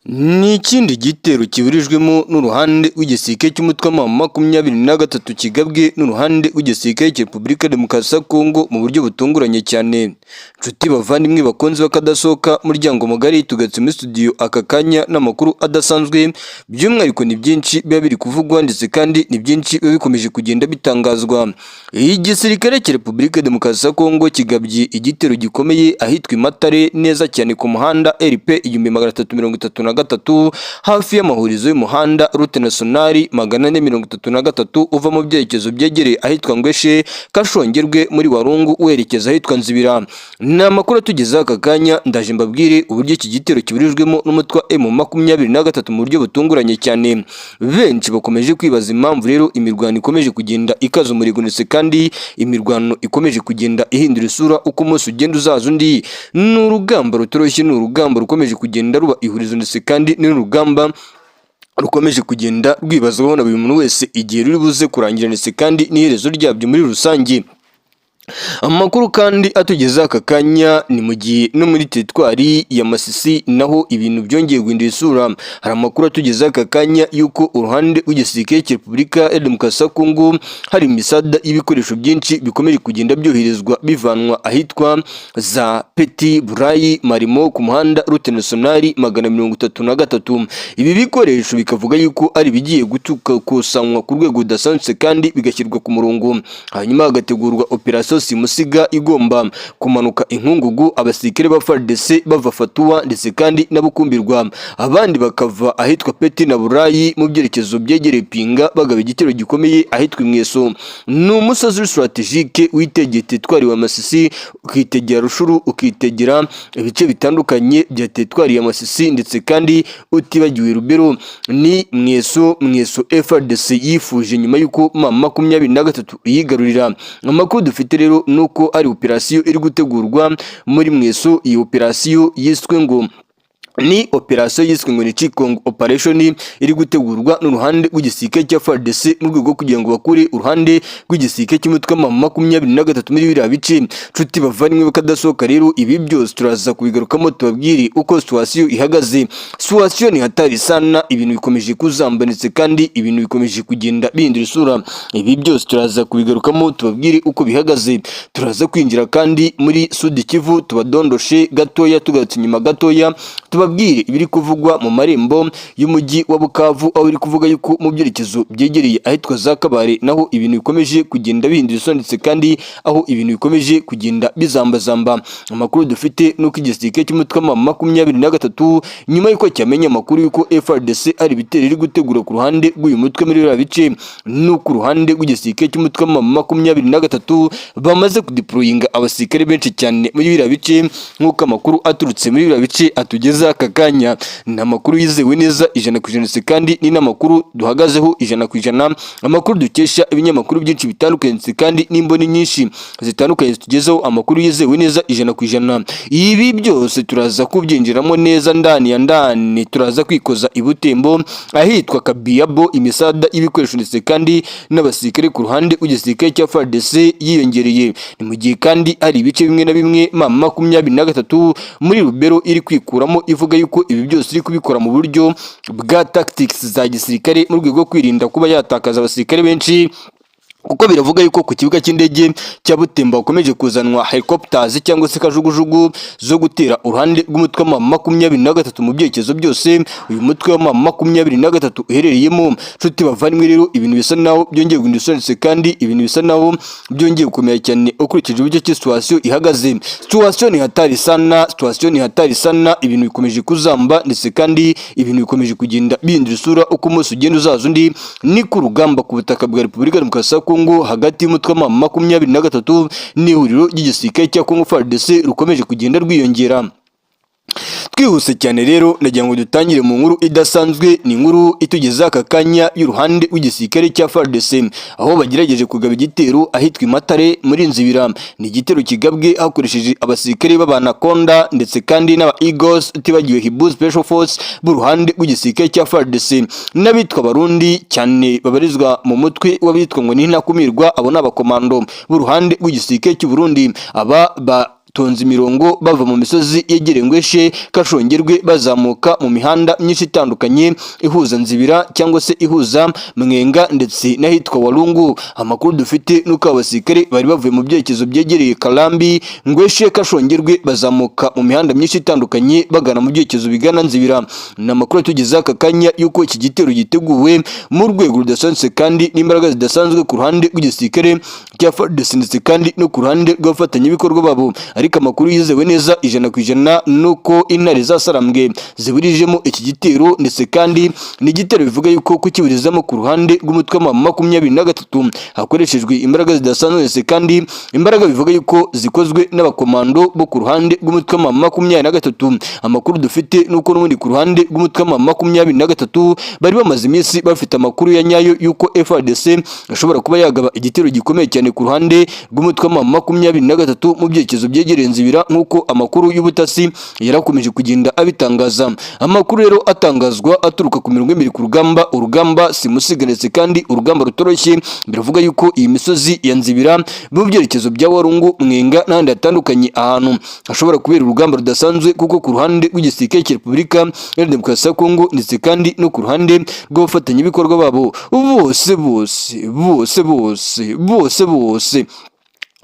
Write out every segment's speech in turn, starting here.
Ni ikindi gitero kiburijwemo n'uruhande rw'igisirikare cy'umutwe wa M23 kigabwe n'uruhande rw'igisirikare cya Repubulika ya Demokarasi ya Kongo mu buryo butunguranye cyane. Nshuti bavandimwe bakunze bakadasohoka muryango mugari, tugatse muri studio aka kanya n'amakuru adasanzwe, by'umwihariko ni byinshi biba biri kuvugwa ndetse kandi ni byinshi biba bikomeje kugenda bitangazwa. Igisirikare cya Repubulika ya Demokarasi ya Kongo kigabye igitero gikomeye ahitwa i Matare, neza cyane ku muhanda RP 1333, hafi y'amahurizo y'umuhanda Route Nationale 433 uva mu byerekezo byegereye ahitwa Ngweshe, Kashongerwe muri Warungu, werekeza ahitwa Nzibira. Ni amakuru atugezeho aka kanya, ndaje mbabwire uburyo iki gitero kiburijwemo n'umutwe wa M23 mu buryo butunguranye cyane. Benshi bakomeje kwibaza impamvu rero imirwano ikomeje kugenda ikaza umurego ndetse kandi imirwano ikomeje kugenda ihindura isura uko umunsi ugenda uzaza undi. Ni urugamba rutoroshye, ni urugamba rukomeje kugenda ruba ihurizo ndetse kandi ni n'urugamba rukomeje kugenda rwibazwaho na buri muntu wese igihe ruri buze kurangira ndetse kandi n'iherezo ryabyo muri rusange. Amakuru kandi atugezeho aka kanya ni mu gihe no muri teritwari ya Masisi naho ibintu byongeye guhindura isura. Hari amakuru atugezeho aka kanya y'uko uruhande rw'igisirikare cya Repubulika ya Demokarasi ya Kongo hari imisada y'ibikoresho byinshi bikomeje kugenda byoherezwa bivanwa ahitwa za Peti Burayi Marimo ku muhanda Route Nationale 433. Ibi bikoresho bikavuga yuko ari ibigiye gukusanywa ku rwego rudasanzwe kandi bigashyirwa ku murongo, hanyuma hagategurwa operasiyo simusiga igomba kumanuka inkungugu, abasirikare ba FARDC bava Fatuwa ndetse kandi n'abukumbirwa, abandi bakava ahitwa Peti na Burayi mu byerekezo byegereye Pinga, bagaba igitero gikomeye ahitwa Imweso. Ni umusozi uri stratégique witegeye teritwari wa Masisi, ukitegera Rushuru, ukitegera ibice bitandukanye bya teritwari ya Masisi ndetse kandi utibagiwe Rubero. Ni Mweso, Mweso FARDC yifuje nyuma y'uko M23 iyigarurira. Amakuru dufite rero ni uko ari operasiyo iri gutegurwa muri Mweso. Iyi operasiyo yiswe ngo ni operasiyo yiswe ngo ni Chikongo Operation, iri gutegurwa n'uruhande rw'igisirikare cya FARDC mu rwego rwo kugira ngo bakure uruhande rw'igisirikare cy'umutwe wa M23 muri biriya bice. Nshuti bavandimwe bakadasohoka rero, ibi byose turaza kubigarukamo tubabwire uko situation ihagaze. Situation ni hatari sana, ibintu bikomeje kuzamba ndetse kandi ibintu bikomeje kugenda bihindura isura. Ibi byose turaza kubigarukamo tubabwire uko bihagaze. Turaza kwinjira kandi muri Sud Kivu, tubadondoshe gatoya, tugarutse inyuma gatoya tubabwire ibiri kuvugwa mu marembo y'umujyi wa Bukavu, aho biri kuvuga yuko mu byerekezo byegereye ahitwa za Kabare naho ibintu bikomeje kugenda bihindura isura ndetse kandi aho ibintu bikomeje kugenda bizambazamba. Amakuru dufite nuko igisirikare cy'umutwe wa M23, nyuma y'uko cyamenye amakuru y'uko FARDC ari ibitero iri gutegura ku ruhande rw'uyu mutwe muri biriya bice, nuko uruhande rw'igisirikare cy'umutwe wa M23 bamaze kudeployinga abasirikare benshi cyane muri biriya bice, nk'uko amakuru aturutse muri biriya bice atugeza aka kanya. Ni amakuru yizewe neza 100% ndetse kandi ni n'amakuru duhagazeho 100%, amakuru dukesha ibinyamakuru byinshi bitandukanye ndetse kandi n'imboni nyinshi zitandukanye zitugezaho amakuru yizewe neza 100%. Ibi byose turaza kubyinjiramo neza ndani ya ndani, turaza kwikoza i Butembo ahitwa Kabiyabo, imisada y'ibikoresho ndetse kandi n'abasirikare ku ruhande rw'igisirikare cya FARDC yiyongereye. Ni mu gihe kandi hari ibice bimwe na bimwe M23 muri Rubero iri kwikuramo, ivuga yuko ibi byose iri kubikora mu buryo bwa tactics za gisirikare mu rwego rwo kwirinda kuba yatakaza abasirikare benshi, kuko biravuga yuko ku kibuga cy'indege cya Butembo hakomeje kuzanwa helicopters cyangwa se kajugujugu zo gutera uruhande rw'umutwe wa M23 mu byerekezo byose uyu mutwe wa M23 uherereyemo. Nshuti bavandimwe rero, ibintu bisa naho byongeye guhindura isura ndetse kandi ibintu bisa naho byongeye gukomera cyane ukurikije uburyo ki situation ihagaze. Situation ni hatari sana, situation ni hatari sana, ibintu bikomeje kuzamba ndetse kandi ibintu bikomeje kugenda bihindura isura uko umunsi ugenda uzaza undi. Ni ku rugamba ku butaka bwa Repubulika ya Demokarasi ya Kongo hagati y'umutwe wa M23 n'ihuriro ry'igisirikare cya Kongo FARDC rukomeje kugenda rwiyongera. Twihuse cyane rero, nagira ngo dutangire mu nkuru idasanzwe. Ni inkuru itugeza aka kanya y'uruhande rw'igisirikare cya FARDC, aho bagerageje kugaba igitero ahitwa i Matare muri Nzibira. Ni igitero kigabwe hakoresheje abasirikare b'Abanakonda ndetse kandi n'aba Eagles, utibagiwe Hibu Special Force b'uruhande rw'igisirikare cya FARDC, n'abitwa Barundi cyane babarizwa mu mutwe w'abitwa ngo ni Ntakumirwa. Abo ni abakomando b'uruhande rw'igisirikare cy'u Burundi. Aba ba batonze imirongo bava mu misozi yegereye Ngweshe Kashongerwe, bazamuka mu mihanda myinshi itandukanye ihuza Nzibira cyangwa se ihuza Mwenga ndetse n'ahitwa Walungu. Amakuru dufite nuko aba basirikare bari bavuye mu byerekezo byegereye Karambi, Ngweshe Kashongerwe, bazamuka mu mihanda myinshi itandukanye bagana mu byerekezo bigana Nzibira. Ni amakuru atugezeho aka kanya yuko iki gitero giteguwe mu rwego rudasanzwe kandi n'imbaraga zidasanzwe ku ruhande rw'igisirikare cya FARDC ndetse kandi no ku ruhande rw'abafatanyabikorwa babo. Ariko amakuru yizewe neza 100% nuko intare zasarambwe ziburijemo iki gitero, ndetse kandi ni igitero bivuga yuko kukiburizamo ku ruhande rw'umutwe wa 23 hakoreshejwe imbaraga zidasanzwe, ndetse kandi imbaraga bivuga yuko zikozwe n'abakomando bo ku ruhande rw'umutwe wa 23. Amakuru dufite nuko n'ubundi ku ruhande rw'umutwe wa 23 bari bamaze iminsi bafite amakuru ya nyayo yuko FARDC ashobora kuba yagaba igitero gikomeye cyane ku ruhande rw'umutwe wa 23 mu byerekezo byegereye Nzibira, nk'uko amakuru y'ubutasi yarakomeje kugenda abitangaza. Amakuru rero atangazwa aturuka ku mirongo ibiri ku rugamba, urugamba simusiga ndetse kandi urugamba rutoroshye. Biravuga yuko iyi misozi ya Nzibira mu byerekezo bya Warungu, Mwenga n'ahandi hatandukanye, ahantu hashobora kubera urugamba rudasanzwe, kuko ku ruhande rw'igisirikare cya Repubulika ya Demokarasi ya Kongo ndetse kandi no ku ruhande rw'abafatanyabikorwa babo bose bose bose bose bose bose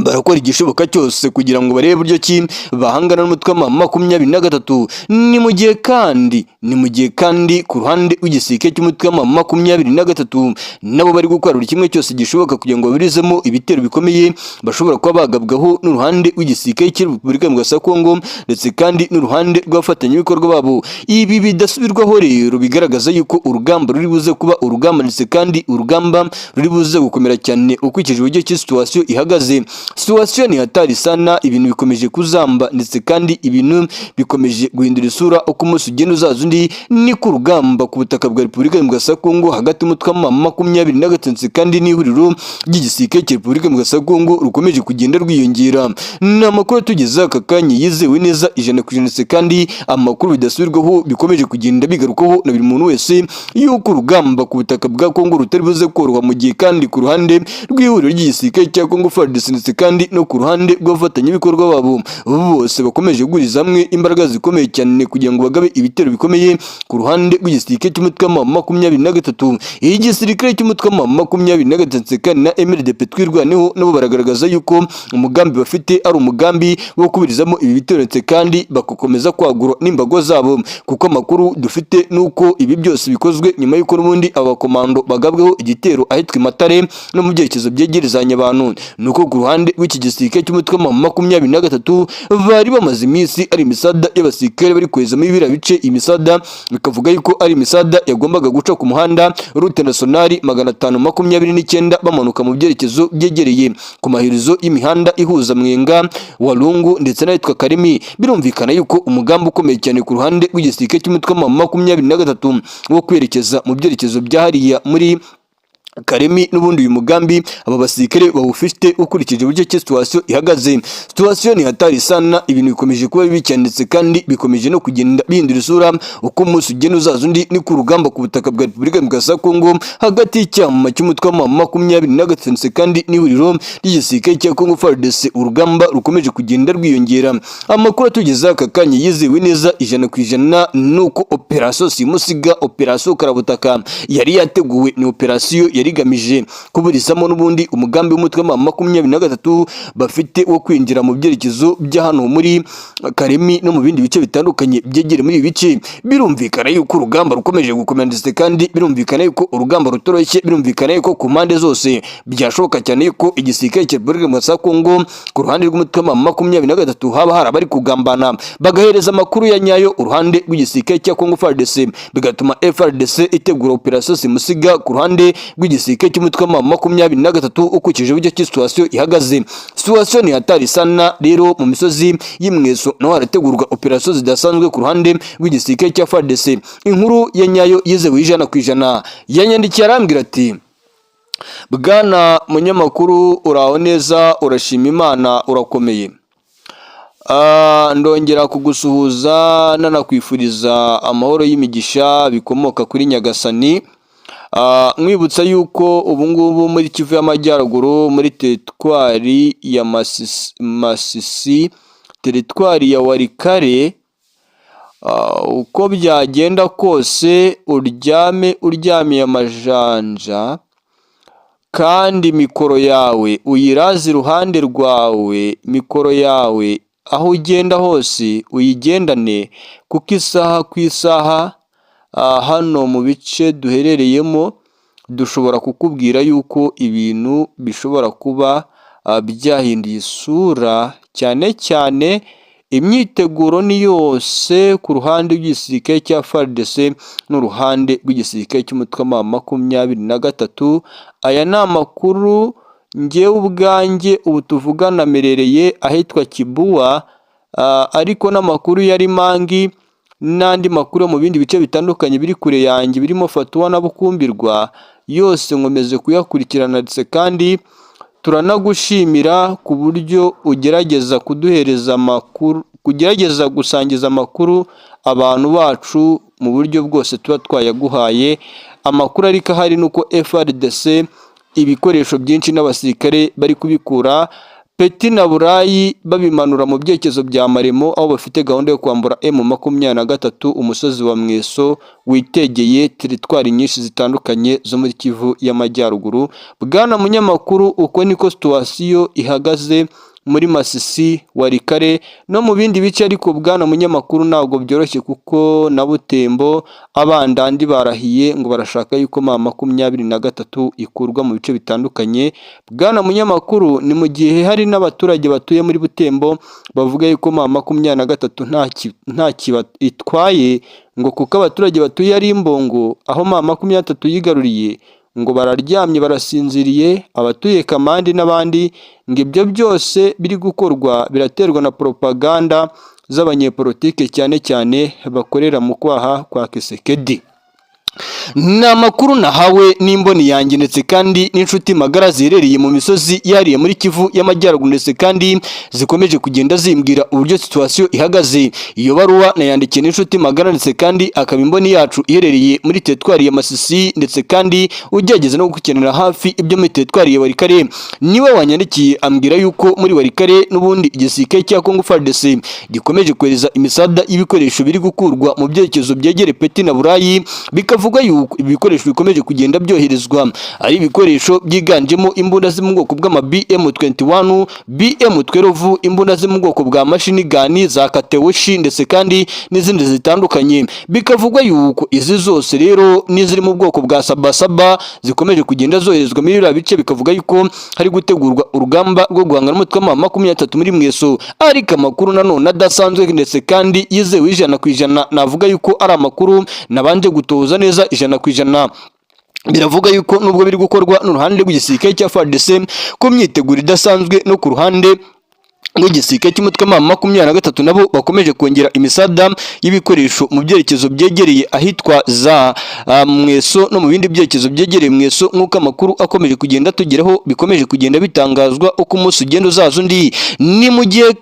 barakora igishoboka cyose kugira ngo barebe uburyo ki bahangana n'umutwe wa 23. Ni mu gihe kandi ku ruhande rw'igisirikare cy'umutwe wa 23 nabo bari gukora buri kimwe cyose gishoboka kugira ngo baburizemo ibitero bikomeye bashobora kuba bagabwaho n'uruhande rw'igisirikare cy'Repubulika ya Kongo ndetse kandi n'uruhande rw'abafatanyabikorwa babo. Ibi bidasubirwaho rero bigaragaza yuko urugamba ruri buze kuba urugamba, ndetse kandi urugamba ruri buze gukomera cyane ukurikije uburyo ki situation ihagaze. Situation ni hatari sana, ibintu bikomeje kuzamba ndetse kandi ibintu bikomeje guhindura isura. Uko umunsi ugenda uzaza undi, ni ku rugamba ku butaka bwa Repubulika ya Kongo hagati y'umutwe wa 23 kandi n'ihuriro ry'igisirikare cya Repubulika ya Kongo rukomeje kugenda rwiyongera. Ni amakuru atugezeho aka kanya yizewe neza 100%, ndetse kandi amakuru bidasubirwaho bikomeje kugenda bigarukwaho na buri muntu wese yuko urugamba ku butaka bwa Kongo rutari buze koroha, mu gihe kandi ku ruhande rw'ihuriro ry'igisirikare cya Kongo FARDC ndetse kandi no ku ruhande rw'abafatanyabikorwa babo bose bakomeje guhuriza hamwe imbaraga zikomeye cyane kugira ngo bagabe ibitero bikomeye ku ruhande rw'igisirikare cy'umutwe wa 23. Igisirikare cy'umutwe wa 23 kandi na MRDP Twirwaneho nabo baragaragaza yuko umugambi bafite ari umugambi wo kuburizamo ibi bitero, ndetse kandi bagakomeza kwagura n'imbago zabo, kuko amakuru dufite nuko ibi byose bikozwe nyuma y'uko n'ubundi abakomando bagabweho igitero ahitwa i Matare no mu byerekezo byegerezanya abantu. Nuko ku ruhande rw'iki gisirikare cy'umutwe wa 23 bari bamaze iminsi ari imisada y'abasirikare bari kohereza muri biriya bice. Imisada bikavuga yuko ari imisada yagombaga guca ku muhanda route nationale 529, bamanuka mu byerekezo byegereye ku mahurizo y'imihanda ihuza Mwenga, Walungu ndetse n'ahitwa Karemi. Birumvikana yuko umugambi ukomeye cyane ku ruhande rw'igisirikare cy'umutwe wa 23 wo kwerekeza mu byerekezo bya hariya muri Karemi, n'ubundi uyu mugambi aba basirikare bawufite ukurikije uburyo ki situation ihagaze. Situation ni hatari sana, ibintu bikomeje kuba bibi cyane ndetse kandi bikomeje no kugenda bihindura isura. Uko umunsi ugenda uzaza undi, ni ku rugamba ku butaka bwa Repubulika ya Kongo hagati y'icyama cy'umutwe wa 23 ndetse kandi n'ihuriro ry'igisirikare cya Kongo FARDC, urugamba rukomeje kugenda rwiyongera. Amakuru atugezeho aka kanya yizewe neza 100% nuko operation simusiga, operation karabutaka yari yateguwe, ni operation yari igamije kuburizamo n'ubundi umugambi w'umutwe wa 23 bafite wo kwinjira mu byerekezo bya hano muri Karemi no mu bindi bice bitandukanye byegereye muri ibi bice. Birumvikana yuko urugamba rukomeje gukomera, ndetse kandi birumvikana yuko urugamba rutoroshye. Birumvikana yuko ku mpande zose byashoboka cyane yuko igisirikare cya Repubulika ya Kongo ku ruhande rw'umutwe wa 23 haba hari abari kugambana bagahereza amakuru ya nyayo uruhande rw'igisirikare cya Kongo FARDC, bigatuma FARDC itegura operation simusiga ku ruhande rw'igisirikare cy'umutwe wa 23 ukurikije uburyo ki situation ihagaze. Situation ni hatari sana. Rero mu misozi y'Imweso naho harategurwa operation zidasanzwe ku ruhande rw'igisirikare cya FARDC. Inkuru ya nyayo yizewe 100%, yanyandikiye arambwira ati: "Bwana munyamakuru, uraho neza, urashima Imana, urakomeye. Ndongera kugusuhuza nanakwifuriza amahoro y'imigisha bikomoka kuri Nyagasani. Nkwibutsa yuko ubu ngubu muri Kivu y'Amajyaruguru, muri teritwari ya Masisi, Teritwari ya Walikale, uko byagenda kose uryame uryamiye amajanja, kandi mikoro yawe uyiraze iruhande rwawe, mikoro yawe aho ugenda hose uyigendane, kuko isaha ku isaha hano mu bice duherereyemo dushobora kukubwira yuko ibintu bishobora kuba byahinduye isura, cyane cyane imyiteguro ni yose ku ruhande rw'igisirikare cya FARDC n'uruhande rw'igisirikare cy'umutwe wa 23. Aya ni amakuru njyewe ubwanjye ubu tuvugana merereye ahitwa Kibuwa, ariko n'amakuru yari Mangi n'andi makuru yo mu bindi bice bitandukanye biri kure yanjye birimo Fatuwa na Bukumbirwa, yose nkomeze kuyakurikirana, ndetse kandi turanagushimira ku buryo ugerageza kuduhereza amakuru, kugerageza gusangiza amakuru abantu bacu mu buryo bwose tuba twayaguhaye. Amakuru ariko ahari ni uko FARDC ibikoresho byinshi n'abasirikare bari kubikura Peti na Burayi babimanura mu byerekezo bya Maremo, aho bafite gahunda yo kwambura M23 umusozi wa Mweso witegeye teritwari nyinshi zitandukanye zo muri Kivu y'Amajyaruguru. Bwana munyamakuru, uko niko situation ihagaze muri Masisi, Walikale no mu bindi bice, ariko bwana munyamakuru ntabwo byoroshye kuko na Butembo abandandi barahiye ngo barashaka yuko M23 ikurwa mu bice bitandukanye. Bwana munyamakuru, ni mu gihe hari n'abaturage batuye muri Butembo bavuga yuko M23 nta kiba itwaye, ngo kuko abaturage batuye ari imbongo aho M23 yigaruriye, ngo bararyamye barasinziriye, abatuye Kamandi n'abandi, ngo ibyo byose biri gukorwa biraterwa na propaganda z'abanyepolitike cyane cyane bakorera mu kwaha kwa Tshisekedi. Ni amakuru nahawe n'imboni yanjye ndetse kandi n'inshuti magara ziherereye mu misozi yariye muri Kivu y'Amajyaruguru, ndetse kandi zikomeje kugenda zimbwira uburyo situation ihagaze. Iyo baruwa nayandikiye n'inshuti magara ndetse kandi akaba imboni yacu iherereye muri teritwari ya Masisi, ndetse kandi ugerageza no gukenera hafi ibyo muri teritwari ya Walikale. Niwe wanyandikiye ambwira yuko muri Walikale n'ubundi igisirikare cya Congo FARDC gikomeje kohereza imisada y'ibikoresho biri gukurwa mu byerekezo byegereye Peti na Burayi, bikavuga yuko ibi bikoresho bikomeje kugenda byoherezwa ari ibikoresho byiganjemo imbunda zo mu bwoko bw'ama BM21, BM12, imbunda zo mu bwoko bwa machine gun za Katyusha ndetse kandi n'izindi zitandukanye. Bikavugwa yuko izi zose rero n'iziri mu bwoko bwa sabasaba zikomeje kugenda zoherezwa muri biriya bice, bikavuga yuko hari gutegurwa urugamba rwo guhangana n'umutwe wa 23 muri Mweso. Ariko amakuru nanone adasanzwe ndetse kandi yizewe 100%, navuga yuko ari amakuru nabanje gutoza neza 100%, biravuga yuko nubwo biri gukorwa n'uruhande rw'igisirikare cya FARDC ku myiteguro idasanzwe, no ku ruhande rw'igisirikare cy'umutwe wa 23 nabo bakomeje kongera imisada y'ibikoresho mu byerekezo byegereye ahitwa za Mweso no mu bindi byerekezo byegereye Mweso, nk'uko amakuru akomeje kugenda atugeraho bikomeje kugenda bitangazwa uko umunsi ugenda uzaza undi. Ni mu gihe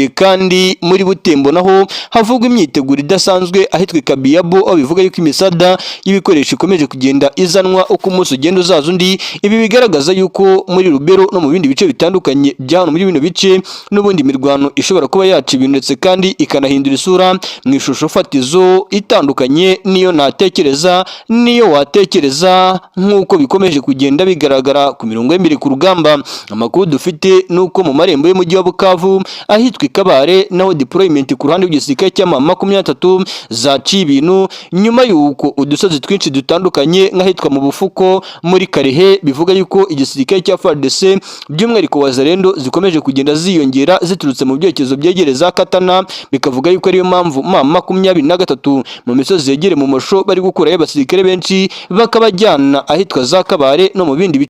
kandi muri Butembo naho havugwa imyiteguro idasanzwe ahitwa Kabiyabo, aho bivuga yuko imisada y'ibikoresho ikomeje kugenda izanwa uko umunsi ugenda uzaza undi. Ibi bigaragaza yuko muri Lubero no mu bindi bice bitandukanye bya hano muri bino bice n'ubundi mirwano ishobora kuba yaca ibintu ndetse kandi ikanahindura isura mu ishusho fatizo itandukanye niyo natekereza niyo watekereza, nk'uko bikomeje kugenda bigaragara ku mirongo y'imbere ku rugamba. Amakuru dufite ni uko mu marembo y'umujyi wa Bukavu ahitwa Ikabare naho deployment ku ruhande rw'igisirikare cy'ama 23 zaciye ibintu, nyuma y'uko udusozi twinshi dutandukanye nk'ahitwa mu Bufuko muri Karehe bivuga yuko igisirikare cya FARDC by'umwihariko Wazalendo zikomeje kugenda ziyongera ziturutse mu byerekezo byegereza Katana, bikavuga yuko ariyo mpamvu M23 mu misozi yegereye mu Mosho bari gukurayo abasirikare benshi bakabajyana ahitwa za Kabare no mu bindi bice.